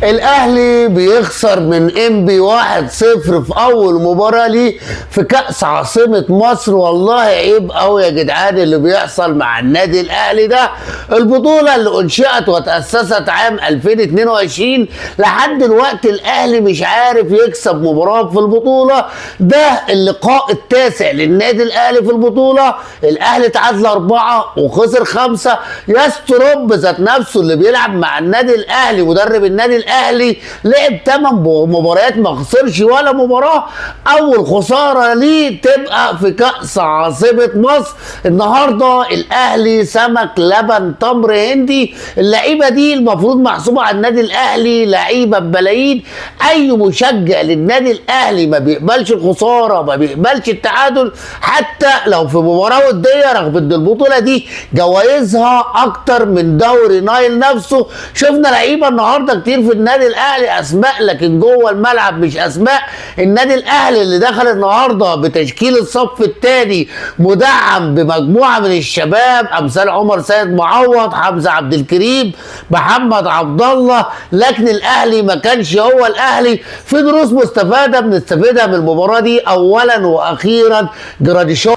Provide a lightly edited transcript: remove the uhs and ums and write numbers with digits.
الاهلي بيخسر من انبي 1-0 في اول مباراة ليه في كأس عاصمة مصر. والله عيب قوي يا جدعان اللي بيحصل مع النادي الاهلي ده. البطولة اللي انشئت وتأسست عام 2022 لحد دلوقتي الاهلي مش عارف يكسب مباراة في البطولة. ده اللقاء التاسع للنادي الاهلي في البطولة. الاهلي تعادل 4 وخسر 5. يسترب ذات نفسه اللي بيلعب مع النادي الاهلي مدرب النادي الاهلي لعب 8 مباريات ما خسرش ولا مباراة. اول خسارة ليه تبقى في كأس عاصمة مصر. النهارده الاهلي سمك لبن تمر هندي. اللعيبة دي المفروض محسوبة على النادي الاهلي، لعيبة ببلايين. اي مشجع للنادي الاهلي ما بيقبلش الخسارة، ما بيقبلش التعادل حتى لو في مباراة ودية، رغم ان البطولة دي جوائزها اكتر من دوري نايل نفسه. شفنا لعيبة النهارده كتير في النادي الاهلي اسماء، لكن جوه الملعب مش اسماء. النادي الاهلي اللي دخل النهارده بتشكيل الصف الثاني مدعم بمجموعه من الشباب امثال عمر سيد معوض، حمزة عبد الكريم، محمد عبد الله، لكن الاهلي ما كانش هو الاهلي. في دروس مستفادة بنستفيدها من المباراة دي. اولا واخيرا جراديشار.